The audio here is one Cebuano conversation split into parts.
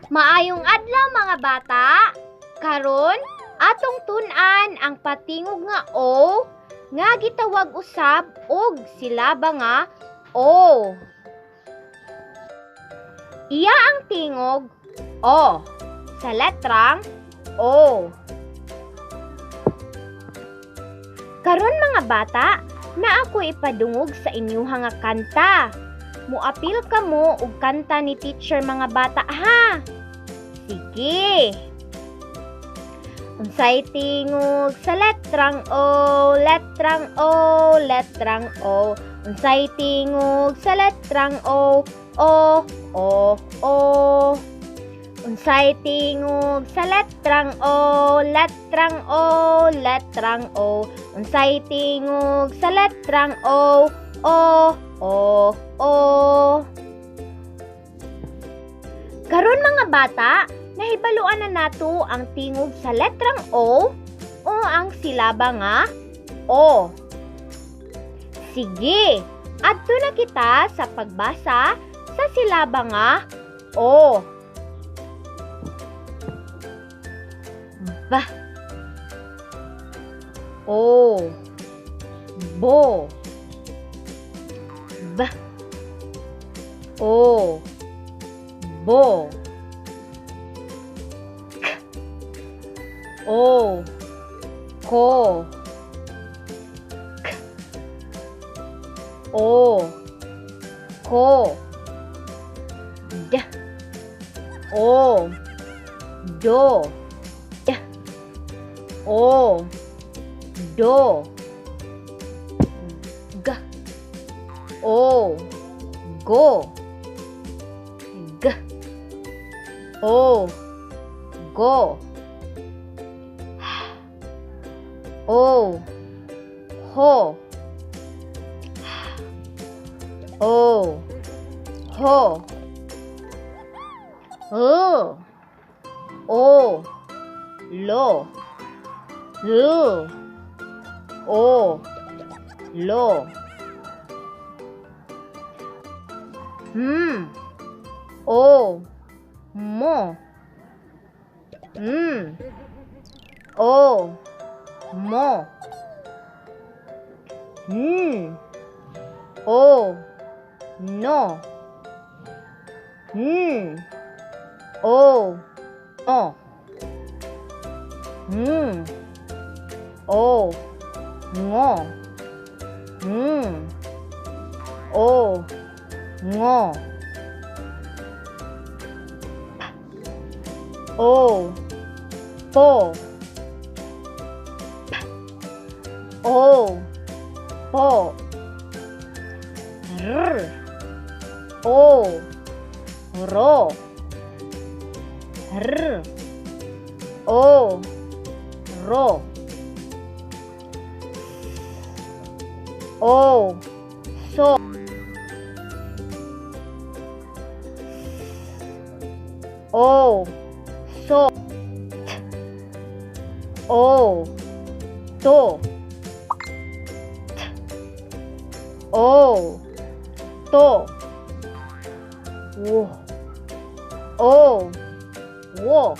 Maayong adlaw, mga bata. Karon, atong tun-an ang patingog nga O nga gitawag usab og silaba nga O. Iya ang tingog O sa letrang O. Karon, mga bata, na ako ipadungog sa inyuha nga kanta. Muapil kamo og kanta ni teacher, mga bata, ha. Sige. Unsay tingog sa letrang O, letrang O, letrang O? Unsay tingog sa letrang O? O, O, O. Unsay tingog sa letrang O, letrang O, letrang O? Unsay tingog sa letrang O? O, O, O. Karon, mga bata, nahibaluan na nato ang tingog sa letrang O o ang silaba nga O. Sige, adto na kita sa pagbasa sa silaba nga O. B O Bo B O Bo K O Ko K O Ko D O Do D O Do G O Go G O Go H O Ho H O Ho L O Lo L O Lo M O Mo M O Mo N O No N O O N O Ngo N O Ngo P O Po P O Po R O Ro R O Ro O So O So T O To T O To W O Wo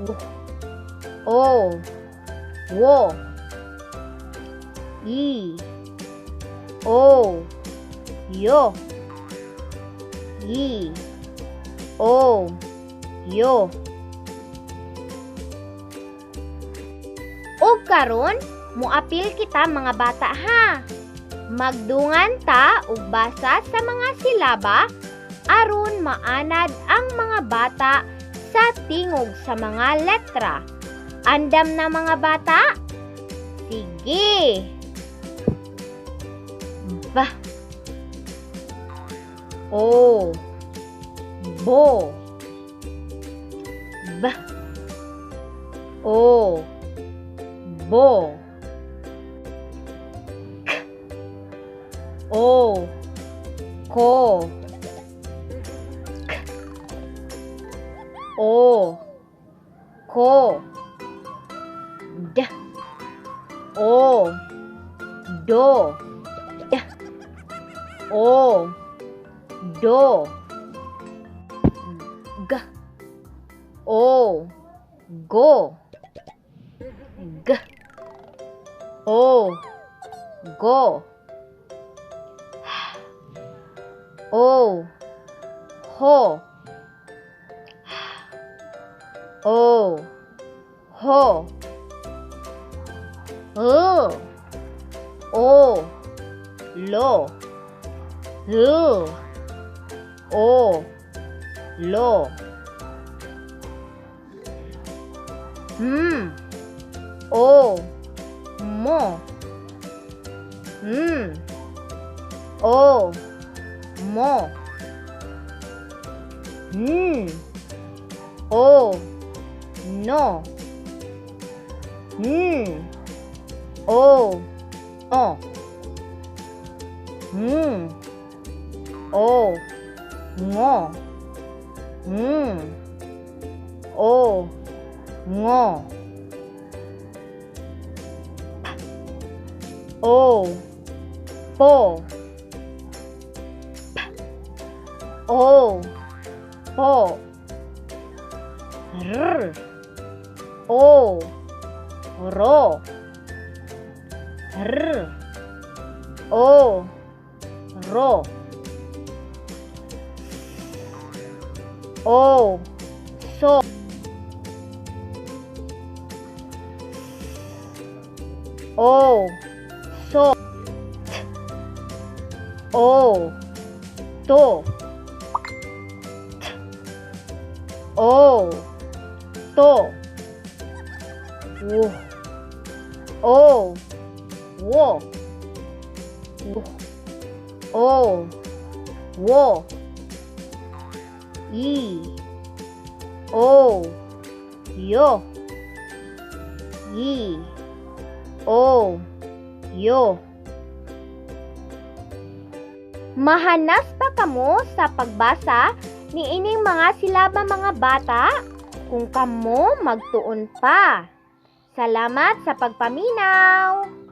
W O Wo E O Yo E O Yo. Og karon, muapil kita, mga bata, ha. Magdungan ta og basa sa mga silaba aron maanad ang mga bata sa tingog sa mga letra. Andam na, mga bata? Sige. B O Bo B O Bo K O Ko K O Ko D O Do D O Do G, O, go. G, O, go. H, O, ho. H, O, ho. L, O, lo. L, O, lo. M, O, mo. M, O, mo. N, O, no. N, O, o. N, O, ngo. N, O, ngo. P, O, po. P, O, po. R, O, ro. R, O, ro. S, O, so. S, O, so. T, O, to. T, O, to. W, O, wo. W, O, wo. E, O, yo. E, O, yo. Mahanas pa kamo sa pagbasa niining mga silaba, mga bata, kung kamo magtuon pa. Salamat sa pagpaminaw!